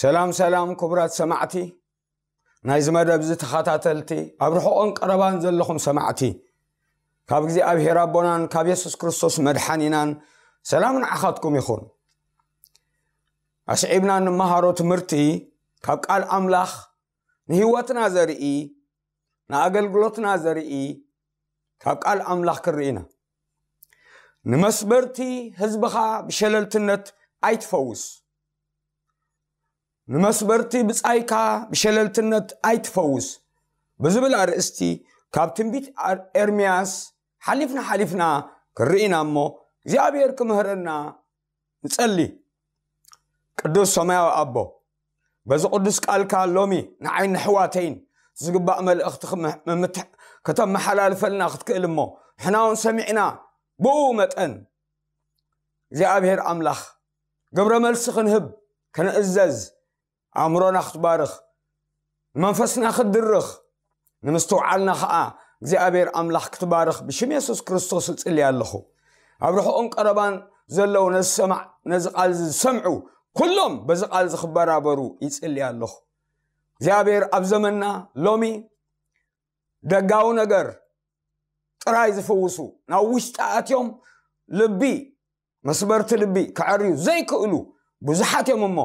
ሰላም ሰላም ክቡራት ሰማዕቲ፣ ናይዚ መደብ እዚ ተኸታተልቲ፣ ኣብ ርሑቕን ቀረባን ዘለኹም ሰማዕቲ፣ ካብ እግዚኣብሔር ኣቦናን ካብ የሱስ ክርስቶስ መድሓኒናን ሰላም ንዓኻትኩም ይኹን። ኣስዒብና እንመሃሮ ትምህርቲ ካብ ቃል ኣምላኽ ንህይወትና ዘርኢ፣ ንኣገልግሎትና ዘርኢ ካብ ቃል ኣምላኽ ክንርኢ ኢና። ንመስበርቲ ህዝብኻ ብሸለልትነት ኣይትፈውስ። ንመስበርቲ ብጻይካ ብሸለልትነት ኣይትፈውስ ብዝብል ኣርእስቲ ካብ ትንቢት ኣር-፣ ኤርምያስ ሓሊፍና ሓሊፍና ክንርኢ ኢና እሞ እግዚኣብሔር ክምህረና ንጸሊ። ቅዱስ ሰማያዊ ኣቦ፣ በዚ ቅዱስ ቃልካ ሎሚ ንዓይን ንሕዋተይን ዝግባእ መልእኽቲ ክም-፣ ምምትሕ-፣ ከተመሓላልፈልና ክትክእል እሞ ንሕና እውን ሰሚዕና ብኡ መጠን እግዚኣብሔር ኣምላኽ ግብረ መልሲ ክንህብ ክንእዘዝ ኣእምሮና ክትባርኽ፣ ንመንፈስና ክትድርኽ፣ ንምስትውዓልና ኸዓ እግዚኣብሔር ኣምላኽ ክትባርኽ ብሽም የሱስ ክርስቶስ እጽሊ ኣለኹ። ኣብ ርሑቕን ቀረባን ዘለዉ ነዚ ሰማዕ-፣ ነዚ ቃል እዚ ዝሰምዑ ኩሎም በዚ ቃል እዚ ክበራበሩ ይጽሊ ኣለኹ። እግዚኣብሔር ኣብ ዘመንና ሎሚ ደጋዊ ነገር ጥራይ ዝፍውሱ፣ ናብ ውሽጢ ኣትዮም ልቢ፣ መስበርቲ ልቢ ክዐርዩ ዘይክእሉ ብዙሓት እዮም እሞ፣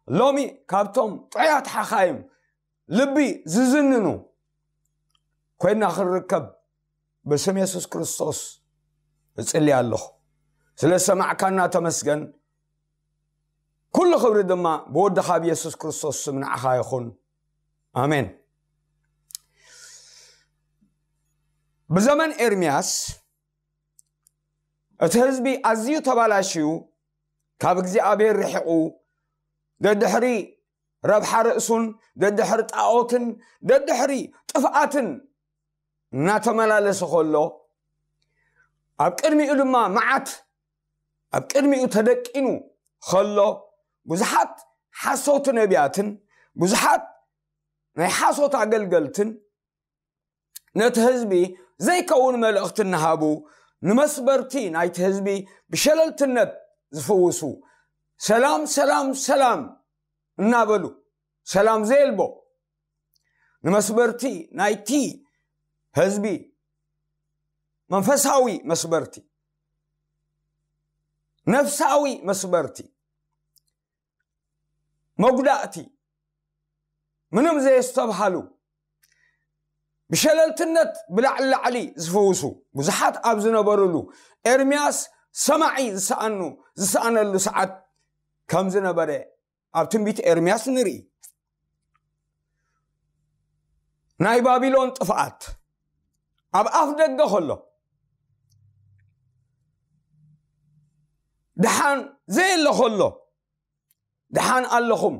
ሎሚ ካብቶም ጥዑያት ሓኻይም ልቢ ዝዝንኑ ኮይና ክንርከብ ብስም የሱስ ክርስቶስ እጽሊ ኣለኹ። ስለ ዝሰማዕካና ተመስገን። ኩሉ ክብሪ ድማ ብወድኻ ብየሱስ ክርስቶስ ስም ንዓኻ ይኹን። ኣሜን። ብዘመን ኤርምያስ እቲ ህዝቢ ኣዝዩ ተባላሽዩ፣ ካብ እግዚኣብሔር ርሒቑ፣ ደድሕሪ ረብሓ ርእሱን፣ ደድሕሪ ጣኦትን፣ ደድሕሪ ጥፍኣትን እናተመላለሰ ከሎ፣ ኣብ ቅድሚኡ ድማ መዓት ኣብ ቅድሚኡ ተደቂኑ ከሎ፣ ብዙሓት ሓሰውቲ ነቢያትን ብዙሓት ናይ ሓሶት ኣገልገልትን ነቲ ህዝቢ ዘይከውን መልእኽቲ እናሃቡ፣ ንመስበርቲ ናይቲ ህዝቢ ብሸለልትነት ዝፍውሱ፣ ሰላም፣ ሰላም፣ ሰላም እናበሉ፣ ሰላም ዘየልቦ፣ ንመስበርቲ ናይቲ ህዝቢ፣ መንፈሳዊ መስበርቲ፣ ነፍሳዊ መስበርቲ፣ መጉዳእቲ፣ ምንም ዘየስተብሃሉ፣ ብሸለልትነት ብላዕሊ ላዕሊ ዝፍውሱ ብዙሓት ኣብ ዝነበሩሉ፣ ኤርምያስ ሰማዒ ዝሰኣኑ-፣ ዝሰኣነሉ ሰዓት ከም ዝነበረ ኣብ ትንቢት ኤርምያስ ንርኢ። ናይ ባቢሎን ጥፍኣት ኣብ ኣፍ ደገ ከሎ፣ ደሓን ዘየለ ከሎ፣ ደሓን ኣለኹም፣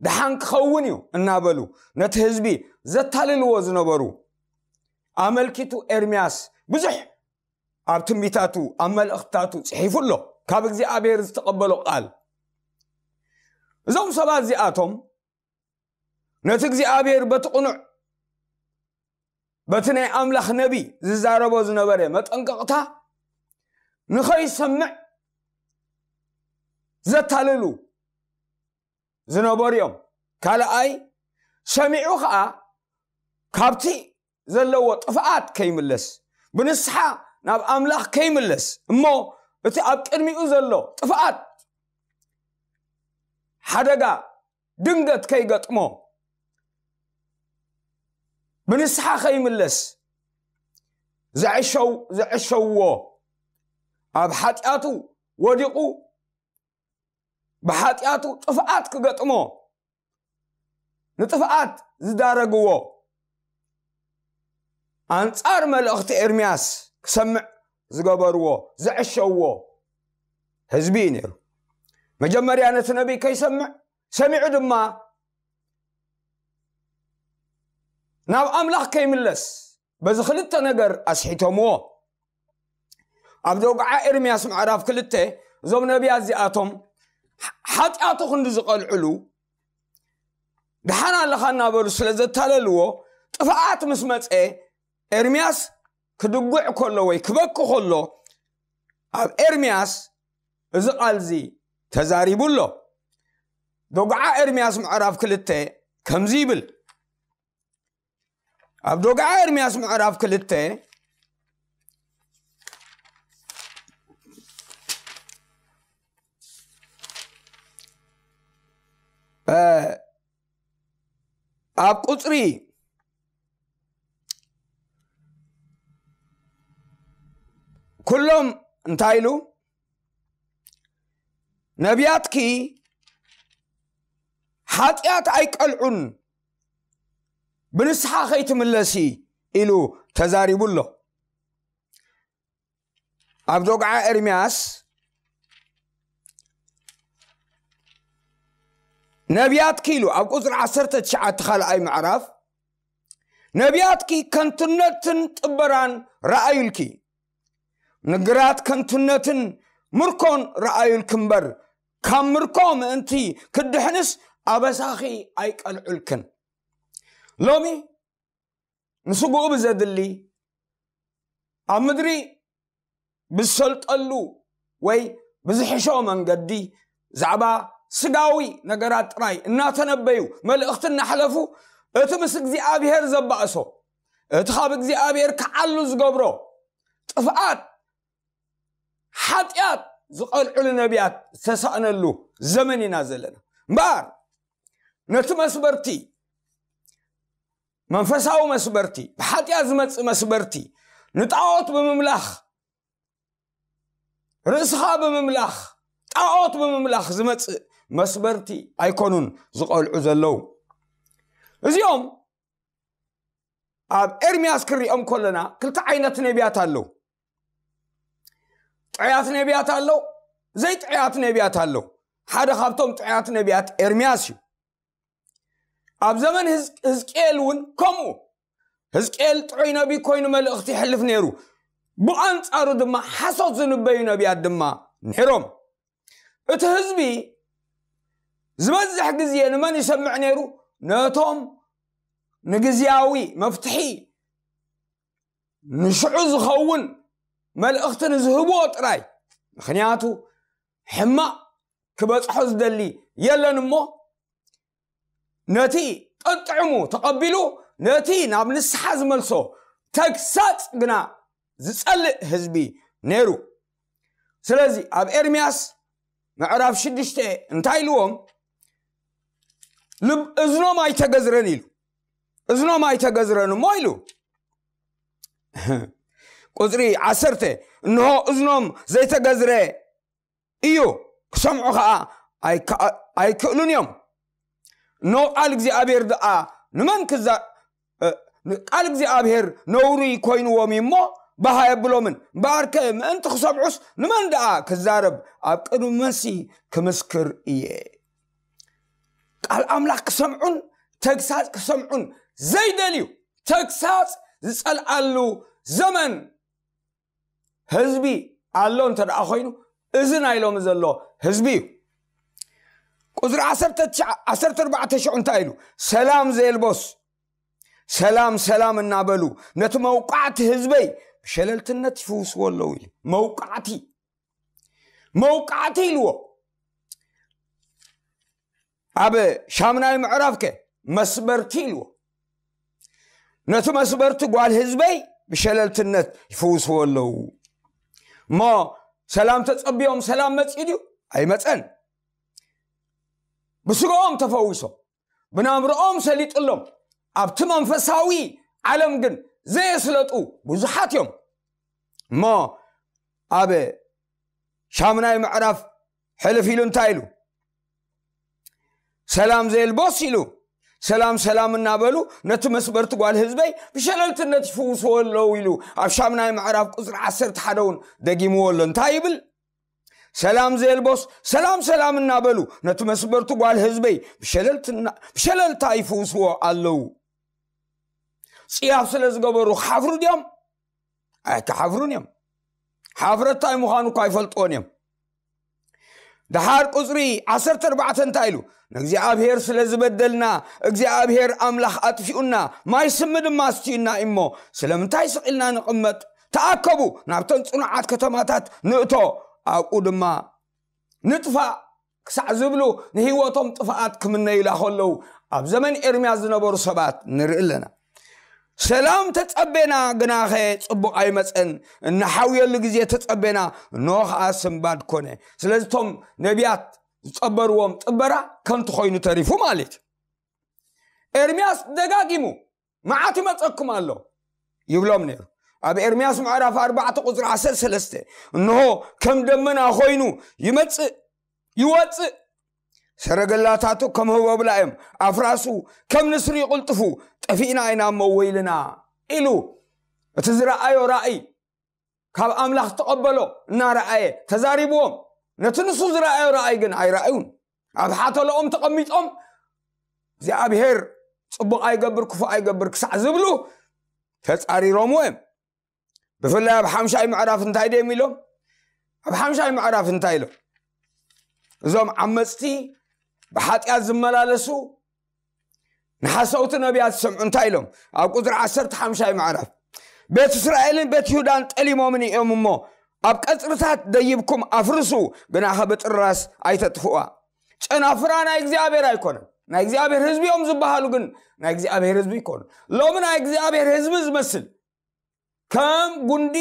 ደሓን ክኸውን እዩ እናበሉ ነቲ ህዝቢ ዘታልልዎ ዝነበሩ፣ ኣመልኪቱ ኤርምያስ ብዙሕ ኣብ ትንቢታቱ፣ ኣብ መልእኽትታቱ ጽሒፉ ኣሎ። ካብ እግዚኣብሔር ዝተቐበሎ ቃል። እዞም ሰባት እዚኣቶም ነቲ እግዚኣብሔር በቲ ቅኑዕ፣ በቲ ናይ ኣምላኽ ነቢ ዝዛረቦ ዝነበረ መጠንቀቕታ ንኸይሰምዕ ዘታልሉ ዝነበሩ እዮም። ካልኣይ፣ ሰሚዑ ኸኣ ካብቲ ዘለዎ ጥፍኣት ከይምለስ፣ ብንስሓ ናብ ኣምላኽ ከይምለስ፣ እሞ እቲ ኣብ ቅድሚኡ ዘሎ ጥፍኣት፣ ሓደጋ፣ ድንገት ከይገጥሞ፣ ብንስሓ ከይምለስ፣ ዘዕሸው-፣ ዘዕሸውዎ፣ ኣብ ሓጢኣቱ ወዲቑ፣ ብሓጢኣቱ ጥፍኣት ክገጥሞ፣ ንጥፍኣት ዝዳረግዎ፣ ኣንጻር መልእኽቲ ኤርምያስ ክሰምዕ ዝገበርዎ፣ ዘዕሸውዎ ህዝቢ እዩ ነይሩ። መጀመርያ ነቲ ነቢይ ከይሰምዕ፣ ሰሚዑ ድማ ናብ ኣምላኽ ከይምለስ፣ በዚ ክልተ ነገር ኣስሒቶምዎ። ኣብ ደጉዓ ኤርምያስ ምዕራፍ ክልተ፣ እዞም ነቢያት እዚኣቶም ሓጢኣቱ ክንዲ ዝቐልዕሉ፣ ደሓን ኣለኻ እናበሉ ስለ ዘታለልዎ፣ ጥፍኣት ምስ መጸ፣ ኤርምያስ ክድጉዕ ከሎ ወይ ክበኪ ከሎ፣ ኣብ ኤርምያስ እዚ ቃል እዚ ተዛሪቡ ኣሎ። ዶግዓ ኤርምያስ ምዕራፍ ክልተ ከምዚ ይብል። ኣብ ዶግዓ ኤርምያስ ምዕራፍ ክልተ እ፣ ኣብ ቁጽሪ ኩሎም እንታይ ኢሉ? ነቢያትኪ ሓጢኣት ኣይቀልዑን፣ ብንስሓ ከይትምለሲ ኢሉ ተዛሪቡ ኣሎ። ኣብ ዶግዓ ኤርምያስ ነቢያትኪ ኢሉ ኣብ ቁጽሪ ዓሰርተ ትሽዓተ ካልኣይ ምዕራፍ፣ ነቢያትኪ ከንቱነትን ጥበራን ረኣዩልኪ፣ ንግራት ከንቱነትን ምርኮን ረኣዩልኪ እምበር፣ ካብ ምርኮ ምእንቲ ክድሕንስ ኣበሳኺ ኣይቀልዑልክን። ሎሚ ንስግኡ ብዘድሊ ኣብ ምድሪ ብዝሰልጠሉ ወይ ብዝሕሾ መንገዲ ብዛዕባ ስጋዊ ነገራት ጥራይ እናተነበዩ መልእኽቲ እናሕለፉ፣ እቲ ምስ እግዚኣብሔር ዘባእሶ፣ እቲ ካብ እግዚኣብሔር ክዓሉ ዝገብሮ ጥፍኣት፣ ሓጢኣት ዝቐልዑሉ ነቢያት ዝተሳእነሉ ዘመን ኢና ዘለና። እምበኣር ነቲ መስበርቲ፣ መንፈሳዊ መስበርቲ፣ ብሓጢኣት ዝመጽእ መስበርቲ፣ ንጣዖት ብምምላኽ፣ ርእስኻ ብምምላኽ፣ ጣዖት ብምምላኽ ዝመጽእ መስበርቲ ኣይኮኑን ዝቐልዑ ዘለዉ። እዚኦም ኣብ ኤርምያስ ክንሪኦም ከለና ክልተ ዓይነት ነቢያት ኣለዉ። ጥዑያት ነቢያት ኣለዉ፣ ዘይጥዑያት ነቢያት ኣለዉ። ሓደ ካብቶም ጥዑያት ነቢያት ኤርምያስ እዩ። ኣብ ዘመን ህዝ-፣ ህዝቅኤል እውን ከምኡ። ህዝቅኤል ጥዑይ ነቢይ ኮይኑ መልእኽቲ ይሕልፍ ነይሩ። ብኣንጻሩ ድማ ሓሶት ዝንበዩ ነቢያት ድማ ነይሮም። እቲ ህዝቢ ዝበዝሕ ግዜ ንመን ይሰምዕ ነይሩ? ነቶም ንግዝያዊ መፍትሒ፣ ንሽዑ ዝኸውን መልእኽቲ ንዝህብዎ ጥራይ። ምኽንያቱ ሕማቕ ክበጽሖ ዝደሊ የለን እሞ፣ ነቲ ጠጥዕሙ ተቐቢሉ ነቲ ናብ ንስሓ ዝመልሶ ተግሳጽ ግና ዝጸልእ ህዝቢ ነይሩ። ስለዚ ኣብ ኤርምያስ ምዕራፍ ሽዱሽተ እንታይ ኢልዎም? ልብ-፣ እዝኖም ኣይተገዝረን ኢሉ። እዝኖም ኣይተገዝረን እሞ ኢሉ። ቁጽሪ ዓሰርተ፣ እንሆ እዝኖም ዘይተገዝረ እዩ፣ ክሰምዑ ኸኣ ኣይከ-፣ ኣይክእሉን እዮም። እነሆ ቃል እግዚኣብሔር ደኣ ንመን ክዛ-፣ እ፣ ቃል እግዚኣብሔር ነውሪ ኮይንዎም እዩ እሞ፣ ባህ ኣየብሎምን። እምበኣርከ ምእንቲ ክሰምዑስ ንመን ደኣ ክዛረብ? ኣብ ቅድሚ መንሲ ክምስክር እየ። ቃል ኣምላኽ ክሰምዑን ተግሳጽ ክሰምዑን ዘይደልዩ፣ ተግሳጽ ዝጸልኣሉ ዘመን ህዝቢ ኣሎ እንተ ደኣ ኮይኑ፣ እዚ ናይ ሎሚ ዘሎ ህዝቢ እዩ። ቁጽሪ ዓሰርተ ትሽዓ፣ ዓሰርተ ኣርባዕተ ሽዑ እንታይ ኢሉ? ሰላም ዘየልቦስ፣ ሰላም፣ ሰላም እናበሉ ነቲ መውቃዕቲ ህዝበይ ብሸለልትነት ይፍውስዎ ኣለዉ ኢሉ። መውቃዕቲ፣ መውቃዕቲ ኢልዎ። ኣብ ሻምናይ ምዕራፍከ መስበርቲ ኢልዎ። ነቲ መስበርቲ ጓል ህዝበይ ብሸለልትነት ይፍውስዎ ኣለዉ። እሞ ሰላም ተጸብዮም ሰላም መጺኡ ድዩ? ኣይመጸን። ብስጋኦም ተፈዊሶም፣ ብናምርኦም ሰሊጥሎም፣ ኣብቲ መንፈሳዊ ዓለም ግን ዘየስለጡ ብዙሓት እዮም። እሞ ኣብ ሻምናይ ምዕራፍ ሕልፍ ኢሉ እንታይ ኢሉ? ሰላም ዘየልቦስ ኢሉ፣ ሰላም ሰላም እናበሉ ነቲ መስበርቲ ጓል ህዝበይ ብሸለልትነት ይፍውስዎ ኣለዉ ኢሉ ኣብ ሻምናይ ምዕራፍ ቁጽሪ ዓሰርተ ሓደ እውን ደጊምዎ ኣሎ። እንታይ ይብል? ሰላም ዘየልቦስ ሰላም ሰላም እናበሉ ነቲ መስበርቲ ጓል ህዝበይ ብሸለልትና-፣ ብሸለልታ ይፍውስዎ ኣለዉ። ጽያፍ ስለ ዝገበሩ ክሓፍሩ ድዮም? ኣይክሓፍሩን እዮም። ሓፍረት እንታይ ምዃኑ እኳ ኣይፈልጥዎን እዮም። ደሓር ቁጽሪ ዓሰርተ ኣርባዕተ እንታይ ኢሉ? ንእግዚኣብሔር ስለ ዝበደልና እግዚኣብሔር ኣምላኽ ኣጥፊኡና፣ ማይ ስሚ ድማ ኣስትዩና እሞ፣ ስለምንታይ ስቕ ኢልና ንቕመጥ? ተኣከቡ፣ ናብተን ጽኑዓት ከተማታት ንእቶ፣ ኣብኡ ድማ ንጥፋእ። ክሳዕ ዝብሉ ንህይወቶም ጥፍኣት ክምነዩላ ከለዉ ኣብ ዘመን ኤርምያስ ዝነበሩ ሰባት ንርኢ ኣለና። ሰላም ተጸቤና ግናኸ ጽቡቕ ኣይመጸን፣ እንሓውየሉ ግዜ ተጸቤና እነሆ ኸኣ ስንባድ ኮነ። ስለዚ እቶም ነቢያት ዝጸበርዎም ጥበራ ከንቱ ኮይኑ ተሪፉ ማለት እዩ። ኤርምያስ ደጋጊሙ መዓት ይመጸኩም ኣሎ ይብሎም ነይሩ። ኣብ ኤርምያስ ምዕራፍ ኣርባዕተ ቁጽሪ ዓሰርተ ሰለስተ እንሆ ከም ደመና ኮይኑ ይመጽእ ይወጽእ፣ ሰረገላታቱ ከም ህቦብላ እዮም፣ ኣፍራሱ ከም ንስሪ ይቕልጥፉ፣ ጠፊእና ኢና እሞ ወይልና ኢሉ እቲ ዝረኣዮ ራእይ ካብ ኣምላኽ ተቐበሎ እናረኣየ ተዛሪብዎም። ነቲ ንሱ ዝረኣዮ ራእይ ግን ኣይረኣዩን። ኣብ ሓተለኦም ተቐሚጦም እግዚኣብሔር ጽቡቕ ኣይገብር ክፉእ ኣይገብር ክሳዕ ዝብሉ ተጻሪሮምዎ እዮም። ብፍላይ ኣብ ሓምሻይ ምዕራፍ እንታይ ደም ኢሎም? ኣብ ሓምሻይ ምዕራፍ እንታይ ኢሎም? እዞም ዓመፅቲ ብሓጢኣት ዝመላለሱ ንሓሰውቲ ነቢያት ዝሰምዑ እንታይ ኢሎም? ኣብ ቁፅሪ ዓሰርተ ሓምሻይ ምዕራፍ ቤት እስራኤልን ቤት ይሁዳን ጠሊሞምን እዮም እሞ ኣብ ቀፅርታት ደይብኩም ኣፍርሱ፣ ግናኸ ብጥራስ ኣይተጥፍዋ። ጨናፍራ ናይ እግዚኣብሔር ኣይኮነን። ናይ እግዚኣብሔር ህዝቢ እዮም ዝበሃሉ ግን ናይ እግዚኣብሔር ህዝቢ ይኮኑ። ሎሚ ናይ እግዚኣብሔር ህዝቢ ዝመስል ከም ጉንዲ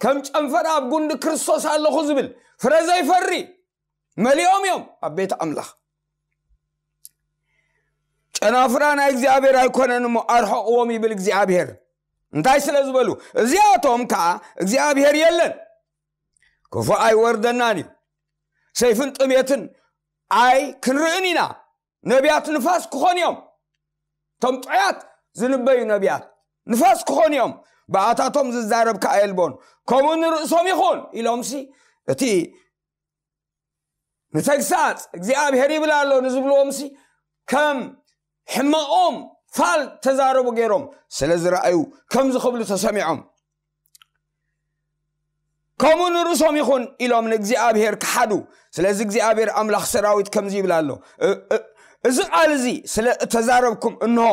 ከም ጨንፈር ኣብ ጉንዲ ክርስቶስ ኣለኹ ዝብል ፍረ ዘይፈሪ መሊኦም እዮም ኣብ ቤት ኣምላኽ። ጨናፍራ ናይ እግዚኣብሔር ኣይኮነን እሞ ኣርሕቕዎም ይብል እግዚኣብሔር። እንታይ ስለ ዝበሉ? እዚኣቶም ከዓ እግዚኣብሔር የለን፣ ክፉእ ኣይወርደናን እዩ፣ ሰይፍን ጥሜትን ኣይ ክንርእን ኢና። ነቢያት ንፋስ ክኾኑ እዮም። እቶም ጥዑያት ዝንበዩ ነቢያት ንፋስ ክኾኑ እዮም፣ ብኣታቶም ዝዛረብ ከኣ የልቦን። ከምኡ ንርእሶም ይኹን ኢሎምሲ እቲ ንተግሳጽ እግዚኣብሔር ይብል ኣሎ ንዝብልዎምሲ ከም ሕመኦም ፋል ተዛረቡ ገይሮም ስለ ዝረኣዩ ከምዚ ክብሉ ተሰሚዖም። ከምኡ ንርእሶም ይኹን ኢሎም ንእግዚኣብሔር ክሓዱ። ስለዚ እግዚኣብሔር ኣምላኽ ሰራዊት ከምዚ ይብል ኣሎ፣ እ- እ- እዚ ቃል እዚ ስለ እተዛረብኩም እንሆ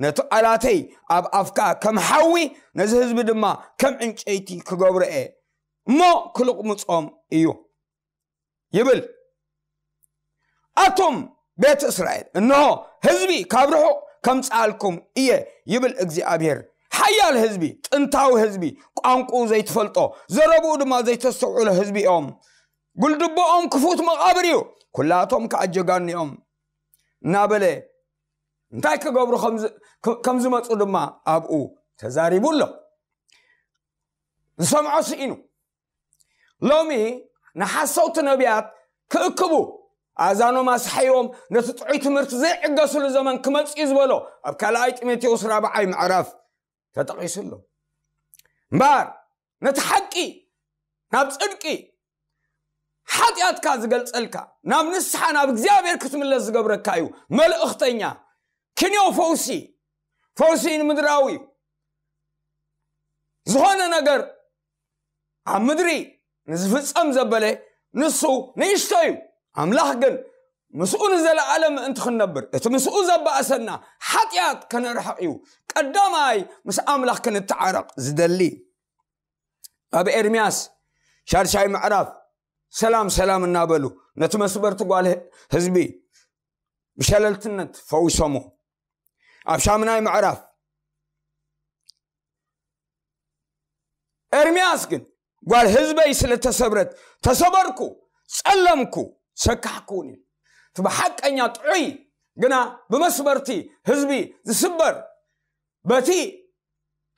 ነቲ ቃላተይ ኣብ ኣፍካ ከም ሓዊ ነዚ ህዝቢ ድማ ከም ዕንጨይቲ ክገብሮ እየ እሞ ክልቕምጾም እዩ ይብል። ኣቱም ቤት እስራኤል እንሆ ህዝቢ ካብ ርሑቕ ከምጽኣልኩም እየ ይብል እግዚኣብሔር። ሓያል ህዝቢ፣ ጥንታዊ ህዝቢ፣ ቋንቁኡ ዘይትፈልጦ ዘረብኡ ድማ ዘይተስተውዕሎ ህዝቢ እዮም። ጉልድቦኦም ክፉት መቓብር እዩ፣ ኩላቶም ከዓ ጀጋኑ እዮም እናበለ እንታይ ክገብሩ ከም ዝ- ከም ዝመፁ ድማ ኣብኡ ተዛሪቡ ኣሎ። ዝሰምዖ ስኢኑ። ሎሚ ንሓሰውቲ ነቢያት ክእክቡ ኣእዛኖም ኣስሓይዎም ነቲ ጥዑይ ትምህርቲ ዘይዕገስሉ ዘመን ክመጽእ እዩ ዝበሎ ኣብ ካልኣይ ጢሞቴዎስ ራብዓይ ምዕራፍ ተጠቒሱ ኣሎ። እምበኣር ነቲ ሓቂ ናብ ጽድቂ ሓጢኣትካ ዝገልጸልካ ናብ ንስሓ ናብ እግዚኣብሔር ክትምለስ ዝገብረካ እዩ። መልእኽተኛ ክንዮ ፈውሲ ፈውሲ ንምድራዊ እዩ። ዝኾነ ነገር ኣብ ምድሪ ንዝፍጸም ዘበለ ንሱ ንእሽቶ እዩ። ኣምላኽ ግን ምስኡ ንዘለኣለም ምእንቲ ክንነብር እቲ ምስኡ ዘባእሰና ሓጢኣት ከነርሕቕ እዩ ቀዳማይ ምስ ኣምላኽ ክንተዓረቕ ዝደሊ። ኣብ ኤርምያስ ሻድሻይ ምዕራፍ ሰላም ሰላም እናበሉ ነቲ መስበርቲ ጓል ህዝቢ ብሸለልትነት ፈዊሶሞ። ኣብ ሻምናይ ምዕራፍ ኤርምያስ ግን ጓል ህዝበይ ስለ ተሰብረት ተሰበርኩ፣ ጸለምኩ፣ ሰካሕኩ እውን እዩ። እቲ ብሓቀኛ ጥዑይ ግና ብመስበርቲ ህዝቢ ዝስበር በቲ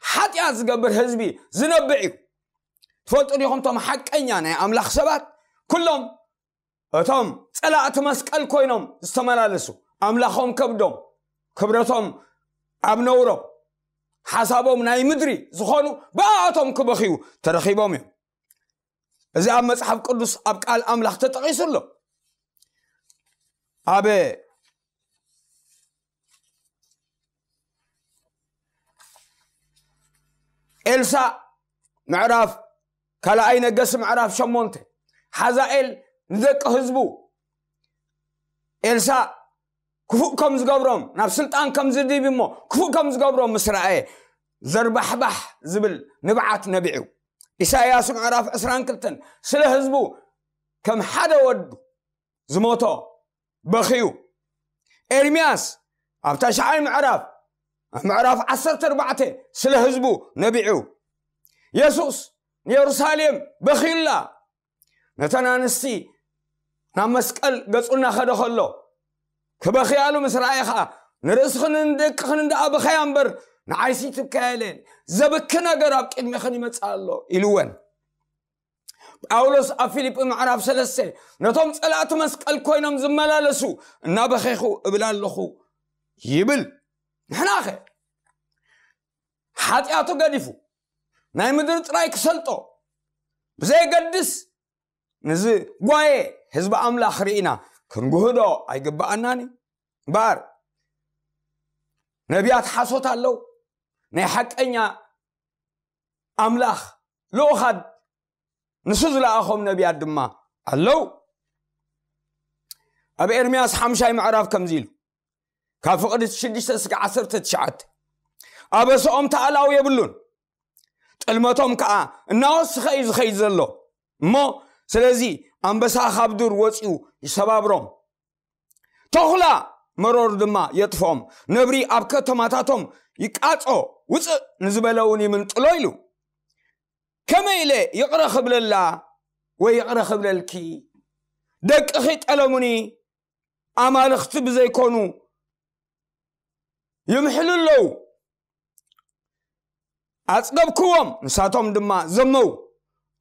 ሓጢኣት ዝገብር ህዝቢ ዝነብዕ እዩ። ትፈልጡ ዲኹም እቶም ሓቀኛ ናይ ኣምላኽ ሰባት ኩሎም እቶም ጸላእቲ መስቀል ኮይኖም ዝተመላለሱ ኣምላኾም ከብዶም ክብረቶም ኣብ ነውሮም ሓሳቦም ናይ ምድሪ ዝኾኑ ብኣቶም ክበኽዩ ተረኺቦም እዮም። እዚ ኣብ መጽሓፍ ቅዱስ ኣብ ቃል ኣምላኽ ተጠቒሱ ኣሎ። ኣብ ኤልሳእ ምዕራፍ ካልኣይ ነገስ ምዕራፍ ሸሞንተ ሓዛኤል ንደቂ ህዝቡ ኤልሳእ ክፉእ ከም ዝገብሮም ናብ ስልጣን ከም ዝድብ እሞ ክፉእ ከም ዝገብሮም ምስ ረኣየ ዘርባሕባሕ ዝብል ንብዓት ነቢዑ። ኢሳይያስ ምዕራፍ ዕስራን ክልተን ስለ ህዝቡ ከም ሓደ ወዱ ዝሞቶ በኽዩ። ኤርምያስ ኣብ ታሽዓይ ምዕራፍ፣ ኣብ ምዕራፍ ዓሰርተ ኣርባዕተ ስለ ህዝቡ ነቢዑ። የሱስ ንየሩሳሌም በኽዩላ። ነተን ኣንስቲ ናብ መስቀል ገጹ እናኸደ ከሎ ክበኽያሉ ምስ ረኣየ ኸኣ፣ ንርእስኽን ንደቅኽን እንድኣ ብኸያ እምበር ንዓይሲ ትብከያ የለን፣ ዘብኪ ነገር ኣብ ቅድሚኽን ይመጽእ ኣሎ ኢልወን። ጳውሎስ ኣብ ፊልጲ ምዕራፍ ሰለስተ፣ ነቶም ጸላእቲ መስቀል ኮይኖም ዝመላለሱ እናበኸይኹ እብል ኣለኹ ይብል። ንሕናኸ ሓጢኣቱ ገዲፉ ናይ ምድሪ ጥራይ ክሰልጦ ብዘየገድስ ንዚ ጓየ ህዝቢ ኣምላኽ ርኢና ክንጉህዶ ኣይግብኣናን እዩ። እምበኣር ነቢያት ሓሶት ኣለዉ። ናይ ሓቀኛ ኣምላኽ ልኡኻት ንሱ ዝለኣኾም ነቢያት ድማ ኣለዉ። ኣብ ኤርምያስ ሓምሻይ ምዕራፍ ከምዚ ኢሉ፣ ካብ ፍቕዲ ሽዱሽተ እስከ ዓሰርተ ትሽዓተ፣ ኣበስኦም ተኣላው የብሉን፣ ጥልመቶም ከኣ እናወስኸ እዩ ዝኸይድ ዘሎ። እሞ ስለዚ ኣንበሳ ካብ ዱር ወጺኡ ይሰባብሮም፣ ተኹላ መሮር ድማ የጥፍኦም። ነብሪ ኣብ ከተማታቶም ይቃጾ፣ ውጽእ ንዝበለ እውን ይምንጥሎ ኢሉ። ከመይ ኢለ ይቕረ ክብለላ ወይ ይቕረ ክብለልኪ? ደቅኺ ጠለሙኒ፣ ኣማልኽቲ ብዘይኮኑ ይምሕሉ ኣለዉ። ኣጽገብክዎም፣ ንሳቶም ድማ ዘመው፣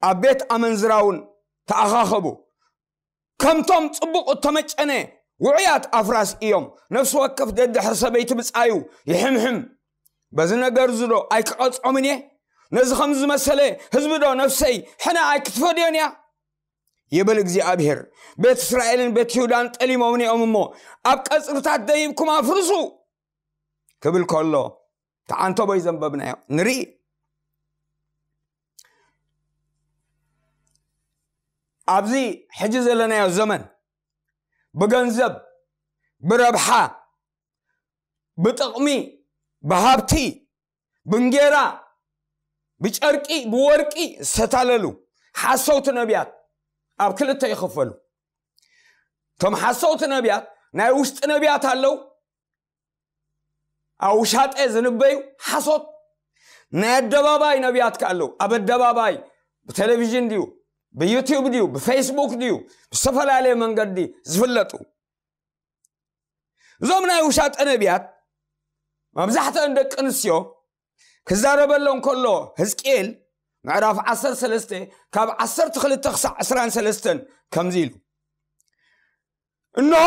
ኣብ ቤት ኣመንዝራ እውን ተኣኻኸቡ። ከምቶም ጽቡቕ እተመጨነ ውዑያት ኣፍራስ እዮም። ነፍሲ ወከፍ ደድሕሪ ሰበይቲ ብጻዩ ይሕምሕም። በዚ ነገር እዚ ዶ ኣይክቐጽዖምን እየ? ነዚ ከም ዝመሰለ ህዝቢ ዶ ነፍሰይ ሕነ ኣይክትፈድዮን እያ? ይብል እግዚኣብሔር። ቤት እስራኤልን ቤት ይሁዳን ጠሊሞምኒ እዮም እሞ፣ ኣብ ቀጽርታት ደይብኩም ኣፍርሱ ክብል ከሎ፣ ተዓንተቦይ ዘንበብናዮ ንርኢ። ኣብዚ ሕጂ ዘለናዮ ዘመን ብገንዘብ፣ ብረብሓ፣ ብጥቕሚ፣ ብሃብቲ፣ ብእንጌራ፣ ብጨርቂ፣ ብወርቂ ዝተታለሉ ሓሰውቲ ነቢያት ኣብ ክልተ ይኽፈሉ። እቶም ሓሰውቲ ነቢያት ናይ ውሽጢ ነቢያት ኣለዉ፣ ኣብ ውሻጠ ዝንበዩ ሓሶት። ናይ ኣደባባይ ነቢያት ከ ኣለዉ። ኣብ ኣደባባይ ብቴሌቪዥን ድዩ፣ ብዩቲዩብ ድዩ፣ ብፌስቡክ ድዩ፣ ብዝተፈላለየ መንገዲ ዝፍለጡ። እዞም ናይ ውሻጠ ነቢያት መብዛሕትአን ደቂ ኣንስትዮ ክዛረበሎም ከሎ፣ ህዝቅኤል ምዕራፍ ዓሰርተ ሰለስተ ካብ ዓሰርተ ክልተ ክሳዕ ዕስራን ሰለስተን ከምዚ ኢሉ፣ እንሆ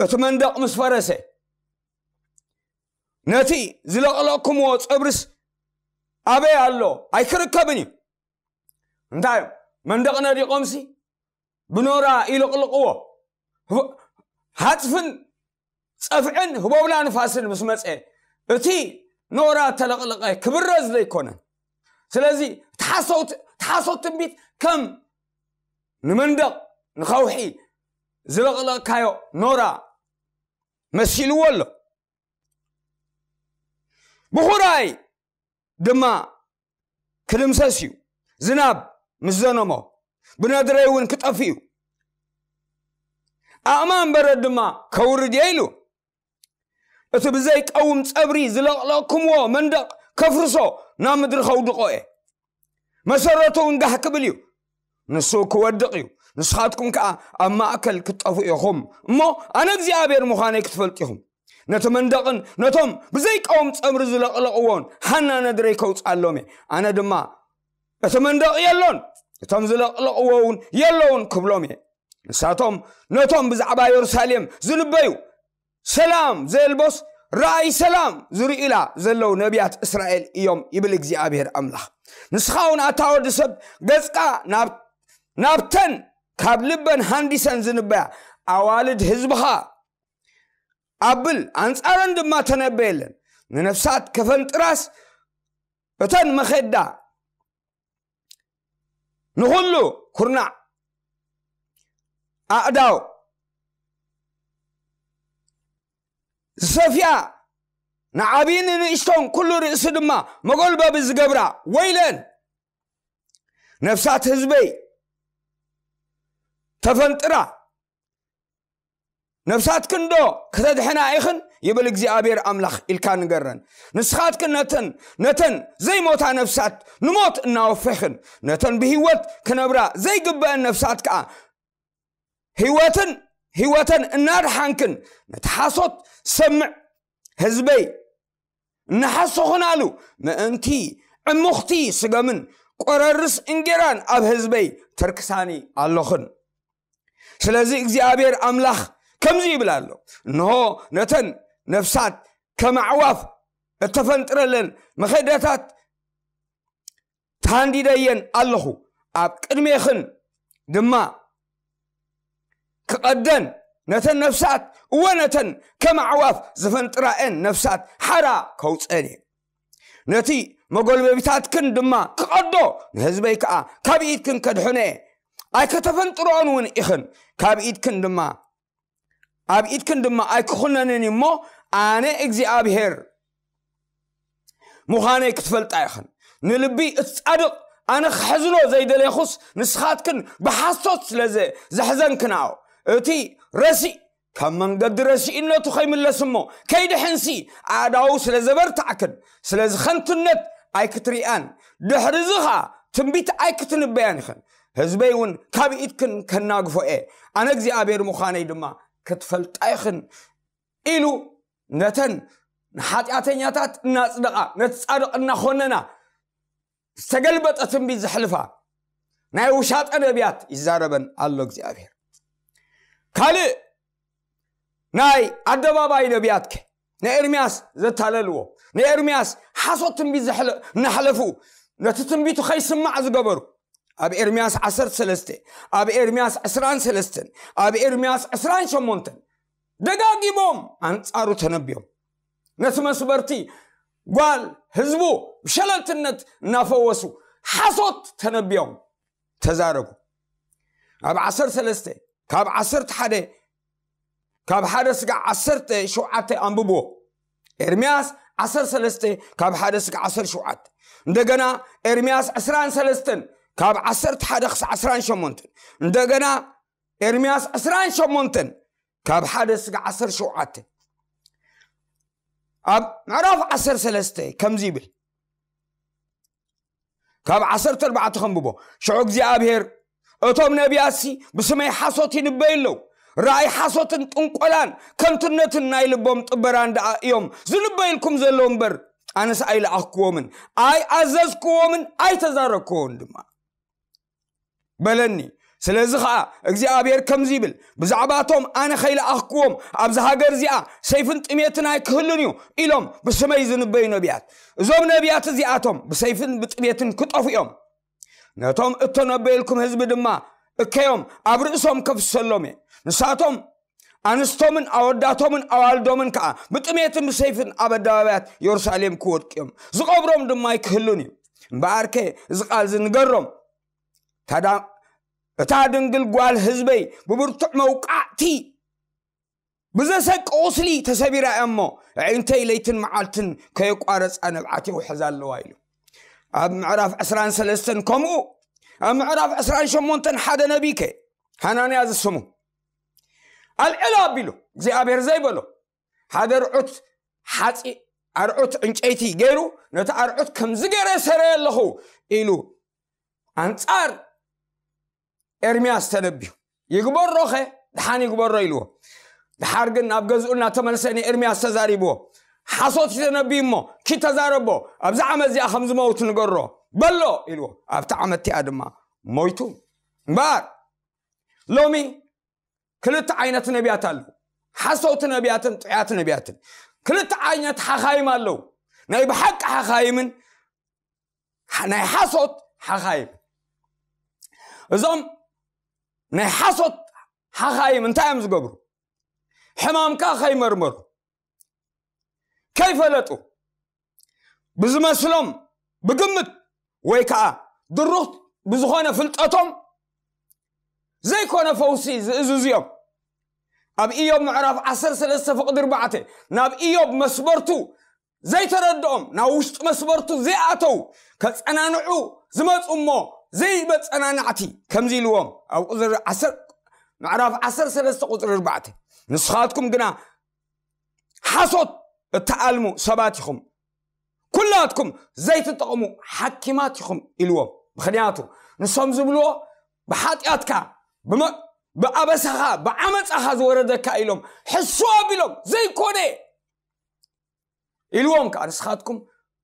እቲ መንደቕ ምስ ፈረሰ፣ ነቲ ዝለቕለቕኩምዎ ጸብርስ ኣበይ ኣሎ? ኣይክርከብን እዩ። እንታይ እዮም? መንደቕ ነዲቖምሲ ብኖራ ይልቕልቕዎ። ህቦ-፣ ሃጽፍን ጸፍዕን ህቦብላ ንፋስን ምስ መጸ፣ እቲ ኖራ ተለቕለቐ፣ ክብረዝ ዘይኮነን። ስለዚ እቲ ሓሶት፣ እቲ ሓሶት ትንቢት ከም ንመንደቕ ንኸውሒ ዝለቕለቕካዮ ኖራ መሲልዎ ኣሎ። ብኹራይ ድማ ክድምሰስ እዩ። ዝናብ ምስ ዘነሞ ብነድረይ እውን ክጠፍእ እዩ። ኣእማን በረድ ድማ ከውርድ እየ ኢሉ። እቲ ብዘይቀውም ጸብሪ ዝለቕለቕኩምዎ መንደቕ ከፍርሶ ናብ ምድሪ ከውድቖ እየ። መሰረቱ እውን ጋሕ ክብል እዩ። ንሱ ክወድቕ እዩ። ንስኻትኩም ከኣ ኣብ ማእከል ክትጠፍኡ ኢኹም። እሞ ኣነ እግዚኣብሔር ምዃነይ ክትፈልጡ ኢኹም። ነቲ መንደቕን ነቶም ብዘይቀውም ጸብሪ ዝለቕለቕዎን ሃና ነድረይ ከውጽኣሎም እየ። ኣነ ድማ እቲ መንደቕ የሎን፣ እቶም ዝለቕለቕዎ እውን የለውን ክብሎም እየ። ንሳቶም ነቶም ብዛዕባ የሩሳሌም ዝንበዩ ሰላም ዘየልቦስ ረኣይ ሰላም ዝርእዩላ ዘለዉ ነቢያት እስራኤል እዮም፣ ይብል እግዚኣብሔር ኣምላኽ። ንስኻ እውን ኣታ ወዲ ሰብ፣ ገጽካ ናብ፣ ናብተን ካብ ልበን ሃንዲሰን ዝንበያ ኣዋልድ ህዝብኻ ኣብል፣ ኣንጻረን ድማ ተነበየለን። ንነፍሳት ከፈንጥራስ እተን መኼዳ ንኹሉ ኩርናዕ ኣእዳው ዝሰፍያ፣ ንዓብይን ንእሽቶን ኩሉ ርእሲ ድማ መጎልበቢ ዝገብራ ወይለን። ነፍሳት ህዝበይ ተፈንጥራ ነፍሳትክን ዶ ከተድሕና ኢኽን? ይብል እግዚኣብሔር ኣምላኽ ኢልካ ንገረን። ንስኻትክን ነተን ነተን ዘይሞታ ነፍሳት ንሞት እናወፈኽን፣ ነተን ብህይወት ክነብራ ዘይግበአን ነፍሳት ከኣ ህይወትን ህይወተን እናድሓንክን፣ ነቲ ሓሶት ሰምዕ ህዝበይ እናሓሰኹናሉ ምእንቲ ዕሙኽቲ ስገምን ቆረርስ እንጌራን ኣብ ህዝበይ ተርክሳኒ ኣለኹን። ስለዚ እግዚኣብሔር ኣምላኽ ከምዚ ይብል ኣሎ፣ እንሆ ነተን ነፍሳት ከም ኣዕዋፍ እተፈንጥረለን መኸዳታት ተሃንዲደየን ኣለኹ፣ ኣብ ቅድሜኽን ድማ ክቐደን ነተን ነፍሳት፣ እወ ነተን ከም ኣዕዋፍ ዝፈንጥራኤን ነፍሳት ሓራ ከውፀን እየ። ነቲ መጎልበቢታትክን ድማ ክቐዶ፣ ንህዝበይ ከዓ ካብ ኢድክን ከድሕኖ እየ። ኣይከተፈንጥሮኦን እውን ኢኽን፣ ካብ ኢድክን ድማ ኣብ ኢድክን ድማ ኣይክኹነንን እሞ፣ ኣነ እግዚኣብሔር ምዃነይ ክትፈልጣ ኢኽን። ንልቢ እቲ ጻድቕ ኣነ ክሕዝኖ ዘይደለኹስ፣ ንስኻትክን ብሓሶት ስለ ዘ-፣ ዘሕዘንክናኦ፣ እቲ ረሲእ ካብ መንገዲ ረሲእነቱ ከይምለስ እሞ ከይድሕንሲ ኣእዳዉ ስለ ዘበርታዕክን፣ ስለዚ ኸንቱነት ኣይክትሪኣን፣ ድሕሪ እዚ ኸኣ ትንቢት ኣይክትንበያን ኢኽን። ህዝበይ እውን ካብ ኢድክን ከናግፎ እየ፣ ኣነ እግዚኣብሔር ምዃነይ ድማ ክትፈልጣ ኢኽን ኢሉ ነተን ንሓጢኣተኛታት እናጽደቓ፣ ነቲ ጻድቕ እናኾነና ዝተገልበጠ ትንቢት ዘሕልፋ ናይ ውሻጠ ነቢያት ይዛረበን ኣሎ እግዚኣብሔር። ካልእ ናይ ኣደባባይ ነቢያት ከ ንኤርምያስ ዘታለልዎ፣ ንኤርምያስ ሓሶት ትንቢት ዘሕለ-፣ እናሕለፉ ነቲ ትንቢቱ ከይስማዕ ዝገበሩ፣ ኣብ ኤርምያስ ዓሰርተ ሰለስተ፣ ኣብ ኤርምያስ ዕስራን ሰለስተን፣ ኣብ ኤርምያስ ዕስራን ሸሞንተን ደጋጊሞም ኣንጻሩ ተነብዮም። ነቲ መስበርቲ ጓል ህዝቡ ብሸለልትነት እናፈወሱ ሓሶት ተነብዮም ተዛረቡ። ኣብ ዓሰርተ ሰለስተ ካብ ዓሰርተ ሓደ፣ ካብ ሓደ ስጋዕ ዓሰርተ ሸውዓተ ኣንብብዎ። ኤርምያስ ዓሰርተ ሰለስተ ካብ ሓደ ስጋዕ ዓሰርተ ሸውዓተ። እንደገና ኤርምያስ ዕስራን ሰለስተን ካብ ዓሰርተ ሓደ ክሳዕ ዕስራን ሸሞንተን። እንደገና ኤርምያስ ዕስራን ሸሞንተን ካብ ሓደ ስጋዕ ዓሰርተ ሸውዓተ። ኣብ ምዕራፍ ዓሰርተ ሰለስተ ከምዚ ይብል፣ ካብ ዓሰርተ ኣርባዕተ ከንብቦ። ሽዑ እግዚኣብሔር፣ "እቶም ነቢያትሲ ብስመይ ሓሶት ይንበዩ ኣለዉ፣ ራእይ ሓሶትን ጥንቆላን ከንቱነትን ናይ ልቦም ጥበራን ደኣ እዮም ዝንበዩልኩም ዘለዉ እምበር፣ ኣነስ ኣይለኣኽክዎምን ኣይኣዘዝክዎምን ኣይተዛረብክዎን ድማ" በለኒ። ስለዚ ኸኣ እግዚኣብሔር ከምዚ ይብል፣ "ብዛዕባቶም ኣነ ኸይለኣኽክዎም ኣብዚ ሃገር እዚኣ ሰይፍን ጥሜትን ኣይክህሉን እዩ" ኢሎም ብስመይ ዝንበዩ ነቢያት። እዞም ነቢያት እዚኣቶም ብሰይፍን ብጥሜትን ክጠፉ እዮም። ነቶም እተነበየልኩም ህዝቢ ድማ እከዮም ኣብ ርእሶም ከፍሰሎም እየ። ንሳቶም ኣንስቶምን ኣወዳቶምን ኣዋልዶምን ከኣ ብጥሜትን ብሰይፍን ኣብ ኣደባባያት የሩሳሌም ክወድቁ እዮም። ዝቐብሮም ድማ ኣይክህሉን እዩ። እምበኣርከ እዚ ቃል እዚ ንገሮም፣ ታዳ-፣ እታ ድንግል ጓል ህዝበይ ብብርቱዕ መውቃዕቲ ብዘሰቂ ቁስሊ ተሰቢራ እያ እሞ፣ ኣዒንተይ ለይትን መዓልትን ከየቋረጻ ንብዓት የውሕዛ ኣለዋ" ኢሉ። ኣብ ምዕራፍ ዕስራን ሰለስተን ከምኡ፣ ኣብ ምዕራፍ ዕስራን ሸሞንተን ሓደ ነቢይ ከ፣ ሃናንያ ዝስሙ፣ ኣልዕል ኣቢሉ እግዚኣብሔር ዘይበሎ ሓደ ኣርዑት ሓጺ-፣ ኣርዑት ዕንጨይቲ ገይሩ፣ "ነቲ ኣርዑት ከምዚ ገይረ ሰረየ ኣለኹ" ኢሉ ኣንጻር ኤርምያስ ተነብዩ። "ይግበሮኸ? ደሓን ይግበሮ" ኢልዎ። ደሓር ግን ናብ ገዝኡ እናተመልሰ ንኤርምያስ ተዛሪብዎ። "ሓሶት እዩ ተነብዩ እሞ፣ ኪድ ተዛረቦ፣ ኣብዚ ዓመት እዚኣ ከም ዝመውት ንገሮ" በሎ ኢልዎ። ኣብቲ ዓመት እቲኣ ድማ ሞይቱ። እምበኣር ሎሚ ክልተ ዓይነት ነቢያት ኣለዉ። ሓሰውቲ ነቢያትን ጥዑያት ነቢያትን። ክልተ ዓይነት ሓኻይም ኣለዉ። ናይ ብሓቂ ሓኻይምን ናይ ሓሶት ሓኻይም። እዞም ናይ ሓሶት ሓኻይም እንታይ እዮም ዝገብሩ? ሕማምካ ከይመርመሩ፣ ከይፈለጡ፣ ብዝመስሎም፣ ብግምት ወይ ከዓ ድሩት ብዝኾነ ፍልጠቶም ዘይኮነ ፈውሲ ዝእዝዙ እዮም። ኣብ ኢዮብ ምዕራፍ ዓሰርተ ሰለስተ ፍቕዲ ኣርባዕተ፣ ናብ ኢዮብ መስበርቱ ዘይተረድኦም፣ ናብ ውሽጢ መስበርቱ ዘይኣተው፣ ከጸናንዑ ዝመጹ እሞ ዘይመጸናናዕቲ፣ ከምዚ ኢልዎም፣ ኣብ ቁጽሪ ዓሰርተ፣ ምዕራፍ ዓሰርተ ሰለስተ ቁፅሪ ኣርባዕተ፣ ንስኻትኩም ግና ሓሶት እትኣልሙ ሰባት ኢኹም፣ ኩላትኩም ዘይትጠቕሙ ሓኪማት ኢኹም ኢልዎም። ምኽንያቱ ንሶም ዝብልዎ ብሓጢኣትካ፣ ብመ- ብኣበሳኻ፣ ብዓመፃኻ ዝወረደካ ኢሎም ሕሱ ኣቢሎም ዘይኮነ ኢልዎም ከዓ፣ ንስኻትኩም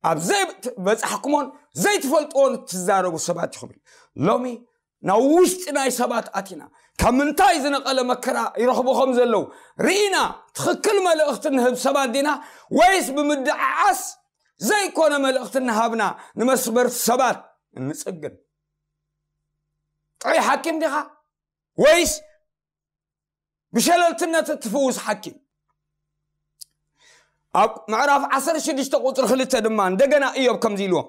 ኣብ ዘይበፃሕኩሞን ዘይትፈልጥዎን ትዛረቡ ሰባት ኢኹም ኢሉ። ሎሚ ናብ ውሽጢ ናይ ሰባት ኣቲና፣ ካብ ምንታይ ዝነቐለ መከራ ይረኽቡ ከም ዘለዉ ርኢና፣ ትኽክል መልእኽቲ ንህብ ሰባት ዲና፣ ወይስ ብምድዓዓስ ዘይኮነ መልእኽቲ እናሃብና ንመስበርቲ ሰባት እንጽግን? ጥዑይ ሓኪም ዲኻ ወይስ ብሸለልትነት እትፍውስ ሓኪም? ኣብ ምዕራፍ ዓሰርተ ሽዱሽተ ቁፅሪ ክልተ ድማ እንደገና እዮብ ከምዚ ኢልዎም፣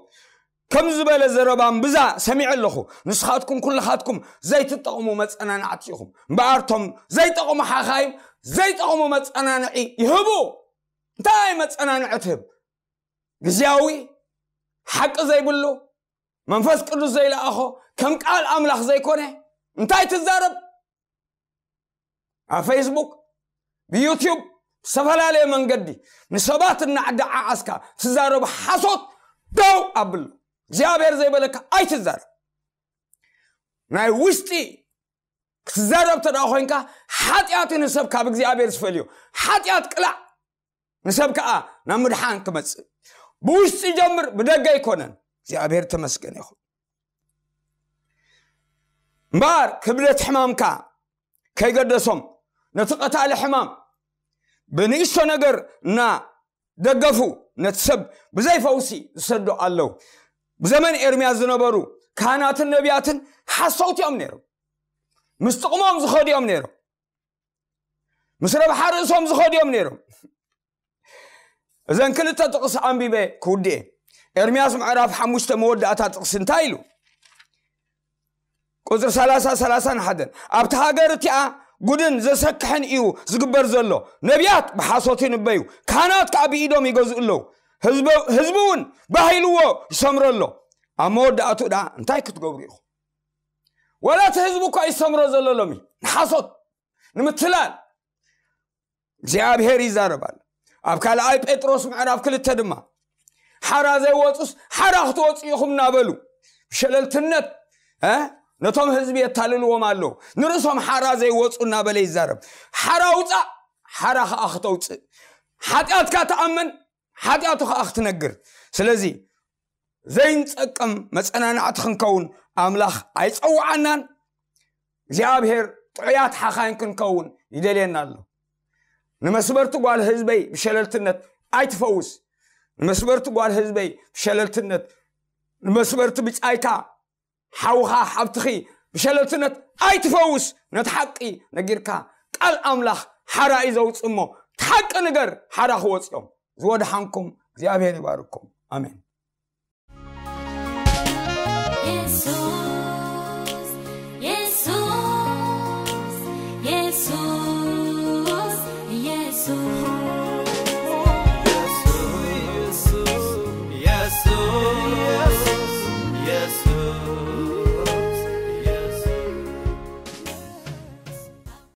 ከም ዝበለ ዘረባ እምብዛ ሰሚዐ ኣለኹ። ንስኻትኩም ኩልኻትኩም ዘይትጠቕሙ መፀናናዕቲ ኢኹም። እምበኣር እቶም ዘይጠቕሙ ሓኻይም ዘይጠቕሙ መፀናንዒ ይህቡ። እንታይ መፀናንዒ ትህብ? ግዝያዊ፣ ሓቂ ዘይብሉ፣ መንፈስ ቅዱስ ዘይለኣኾ፣ ከም ቃል ኣምላኽ ዘይኮነ እንታይ ትዛረብ? ኣብ ፌስቡክ፣ ብዩትዩብ፣ ዝተፈላለየ መንገዲ ንሰባት እናዓዳዓዓስካ ትዛረብ ሓሶት ደው ኣብሉ። እግዚኣብሔር ዘይበለካ ኣይትዛረብ። ናይ ውሽጢ ክትዛረብ ተደኣ ኮይንካ፣ ሓጢኣት ንሰብ ካብ እግዚኣብሔር ዝፈልዮ። ሓጢኣት ቅላዕ፣ ንሰብ ከዓ ናብ ምድሓን ክመጽእ። ብውሽጢ ይጀምር፣ ብደገ ኣይኮነን። እግዚኣብሔር ተመስገን ይኹን። እምበኣር ክብደት ሕማምካ ከይገደሶም፣ ነቲ ቀታሊ ሕማም ብንእሽቶ ነገር እና ደገፉ፣ ነቲ ሰብ ብዘይ ፈውሲ ዝሰዶ ኣለዉ። ብዘመን ኤርምያስ ዝነበሩ ካህናትን ነቢያትን ሓሰውቲ እዮም ነይሮም። ምስ ጥቕሞም ዝኸዱ እዮም ነይሮም። ምስ ረብሓ ርእሶም ዝኸዱ እዮም ነይሮም። እዘን ክልተ ጥቕሲ ኣንቢበ ክውድኤ። ኤርምያስ ምዕራፍ ሓሙሽተ መወዳእታ ጥቕሲ እንታይ ኢሉ? ቁፅሪ ሰላሳ፣ ሰላሳን ሓደን፣ ኣብቲ ሃገር እቲኣ ጉድን ዘሰክሕን እዩ ዝግበር ዘሎ። ነቢያት ብሓሶት ይንበዩ፣ ካህናት ከዓ ብኢዶም ይገዝኡ ኣለዉ። ህዝበ- ህዝቢ እውን ባህ ኢልዎ ይሰምሮ ኣሎ። ኣብ መወዳእቱ ደኣ እንታይ ክትገብሩ ኢኹም? ወላ እቲ ህዝቢ እኳ ይሰምሮ ዘሎ ሎሚ ንሓሶት ንምትላል እግዚኣብሔር ይዛረብ ኣሎ። ኣብ ካልኣይ ጴጥሮስ ምዕራፍ ክልተ ድማ፣ ሓራ ዘይወፁስ ሓራ ክትወፁ ኢኹም እናበሉ ብሸለልትነት፣ እ፣ ነቶም ህዝቢ የታልልዎም ኣለዉ። ንርእሶም ሓራ ዘይወፁ እናበለ ይዛረብ። ሓራ ውፃእ፣ ሓራ ከዓ ክተውፅእ። ሓጢኣትካ ተኣመን፣ ሓጢኣቱ ከዓ ክትነግር። ስለዚ ዘይንፀቀም መፀናናዕቲ ክንከውን ኣምላኽ ኣይፀውዓናን። እግዚኣብሔር ጥዑያት ሓኻይም ክንከውን ይደልየና ኣሎ። ንመስበርቲ ጓል ህዝበይ ብሸለልትነት ኣይትፈውስ። ንመስበርቲ ጓል ህዝበይ ብሸለልትነት፣ ንመስበርቲ ብጻይካ፣ ሓውኻ፣ ሓብትኺ ብሸለልትነት ኣይትፈውስ። ነቲ ሓቂ ነጊርካ፣ ቃል ኣምላኽ ሓራ እዩ ዘውጽእ እሞ፣ እቲ ሓቂ ንገር፣ ሓራ ክወጽኦም። ዝወድሓንኩም እግዚኣብሔር ይባርኩም። ኣሜን። የሱስ፣ የሱስ፣ የሱስ።